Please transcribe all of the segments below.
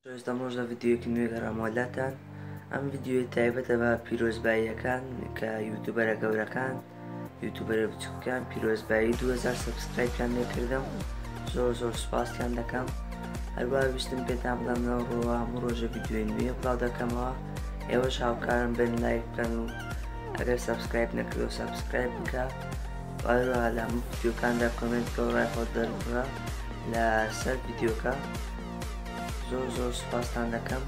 خۆشەویست ئەمڕۆش لە ڤیدیۆیەکی نوێ گەڕامەوە لاتان. ئەم ڤیدیۆیە تایبەتە بە پیرۆزباییەکان کە یوتوبەرە گەورەکان یوتوبەرە بچووکەکان پیرۆزبایی 2000 subscribe یان لێکردم. زۆر زۆر سوپاسیان دەکەم. هەروە ویستم پێتان بڵێم لەم ڕۆوە هەموو ڕۆژە ڤیدیۆی نوێ بڵاو دەکەمەوە. ئێوەش هاوکارم بن لایک بکەن و ئەگەر subscribe نەکردو subscribe بکە. هەروەها لە هەموو ڤیدیۆکاندا comment بکە و ڕای خۆت دەربڕە لەسەر ڤیدیۆکە. زۆر زۆر سوپاستان دەکەم.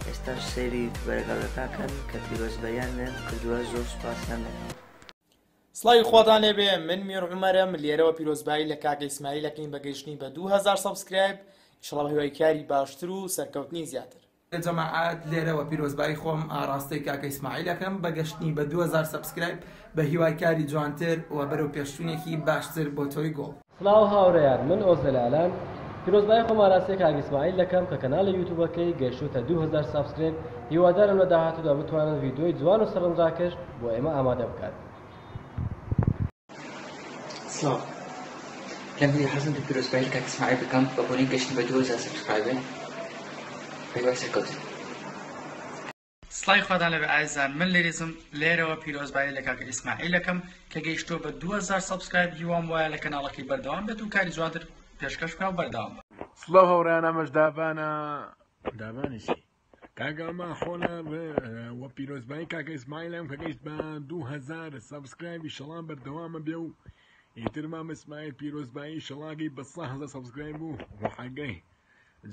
ئێستاش سەیری یوتوبەرە گەورەکان کەن کە پیرۆزباییان لێم کردووە، زۆر سوپاسیان دەکەم. سڵاوی خواتان لێبێ من میر عومەرم لێرەوە پیرۆزبایی لە کاکە ئیسماعیل ئەکەین بە گەیشتنی بە 2000 subscribe ئیشەڵا بە هیوای کاری باشتر و سەرکەوتنی زیاتر. جەماعەت لێرەوە پیرۆزبایی خۆم ئاڕاستەی کاکە ئیسماعیل ئەکەم بە گەشتنی بە 2000 subscribe بە هیوای کاری جوانتر و بەرەو پێشچونێکی باشتر بۆ تۆی گوڵ. سڵاو هاوڕێیان من ئۆزدەل ئالان پیرۆزبایی خۆم ئاراستەی کاک ئیسماعیل دەکەم کە کەناڵی یوتوبەکەی گەیشتووتە 2000 subscribe هیوادارم لە داهاتوودا بتوانن ڤیدیۆی جوان و سەرنجڕاکێش بۆ ئێمە ئامادە بکات. سڵاو لەم ڤیدیۆ حەزم کرد پیرۆزبایی لە کاک ئیسماعیل بکەم بە بۆنەی گەشتن بە 2000 subscriber بەهیوای سەرکەوتن. سڵاوی خواتان لێبێ ئازیزان من لێریزم لێرەوە پیرۆزبایی لە کاکە ئیسماعیل ئەکەم کە گەیشتووە بە 2000 subscribe هیوام وایە لە کەناڵەکەی بەردەوام بێت و کاری جوانتر پێشکەش بکا و بەردەوام بە. سڵاو هاوڕێیان ئەمەش دابانە دابانی چی کاکە ئەمە خۆنە وە پیرۆزبایی کاکە ئیسماعیلم کە گەیشت بە 2000 subscribe ئیشەڵا بەردەوامە بێ و ئیتر مام ئیسماعیل پیرۆزبایی ئیشەڵاگەی بە 100 subscribe و ڕۆحەگەی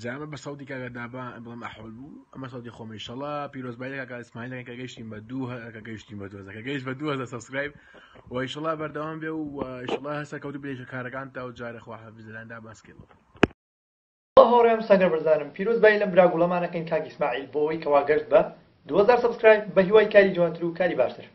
جا ئەمە بە سەوتی کاکە دابا بڵێم ئەحۆل بوو ئەمە سەوتی خۆم ئیشەڵا پیرۆزبایی کاکە ئیسماعیل کە گەیشتین بە دوو کە گەیشتین بە دوو کە گەیشت بە 2000 subscribe و ئیشەڵا بەردەوام بێ و ئیشەڵا هەر سەرکەوتوو بێ لە کارەکان تا و جارێ خوا حافیز لەلایەن دابا سکێڵەوە. سڵاو هاوڕێیان سەنگەر بەرزانم پیرۆز بایی لەم برا گوڵەمان ئەکەین کاک ئیسماعیل بۆ ئەوەی کەوا گەشت بە 2000 subscribe بەهیوای کاری جوانتر و کاری باشتر.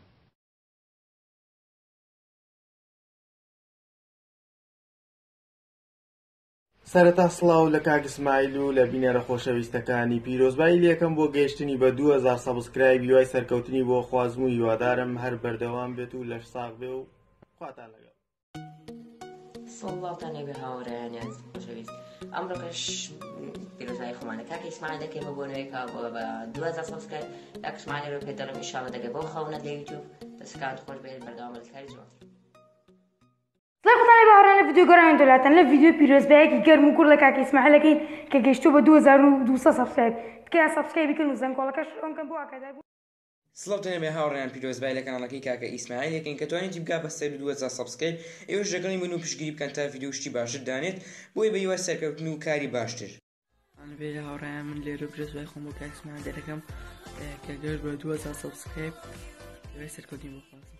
سەرەتا سڵاو لە کاک ئیسماعیل و لە بینەرە خۆشەویستەکانی، پیرۆزبایی لێکەم بۆ گەیشتنی بە 2000 subscribe هیوای سەرکەوتنی بۆ خوازم و هیوادارم هەر بەردەوام بێت و لەش ساغ بێ و خواتان لەگەڵ. سڵاوتان لێبێ هاوڕێیانی ئازیز خۆشەویست ئەمڕۆکەش پیرۆزبایی خۆمانە کاکە ئیسماعیل دەکەین بە بۆنەوەی کە بە 2000 subscribe کاک ئیسماعیل لێرە پێت دەڵێم ئیشاڵڵا دەگەی بەو خەونەت لە یوتیوب دەستەکانت خۆش بێت بەردەوام بە لە کاری جوانتر. سڵاوی خۆتان لێبێ هاوڕێیان لە ڤیدیۆ گۆرانی دۆلاتان لە ڤیدیۆی پیرۆزبایەکی گەرم و گوڕ لە کاک ئیسماعیل ئەکەین کە گەیشتووە بە 2200 subscribe تکایە subscribe ی کەن و زەنگۆڵەکەش on کەن بۆ ئاگادار بوون. سڵاوتان لێبێ هاوڕێیان پیرۆزبای لە کەناڵەکەی کاکە ئیسماعیل ئەکەین کە توانیتی بگا بە 2000 subscribe ئێوەش لەگەڵی بن و پشتگیری بکەن تا ڤیدیۆ شتی باشتر دانێت بۆیە بەهیوای سەرکەوتن و کاری باشتر. لێ لە هاوڕێیان من لێرە پیرۆزبای خۆم بۆ کاک ئیسماعیل دەکەم کە گەشت بە 2000 subscribe هیوای سەرکەوتنی بۆ خوازم.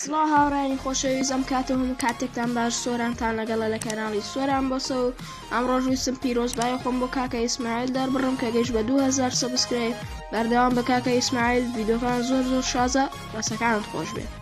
سڵاو هاوڕێیانی خۆشەویست ئەم کاتە و هەموو کاتێکتان باش سۆرانتان لەگەڵە لە کەناڵی سۆران بۆسە و ئەمڕۆش ویستم پیرۆزبایی خۆم بۆ کاکە ئیسماعیل دەربڕم کە گەیشت بە 2000 subscribe بەردەوام بە کاکە ئیسماعیل ڤیدیۆکان زۆر زۆر شازە دەسەکانت خۆش بێت.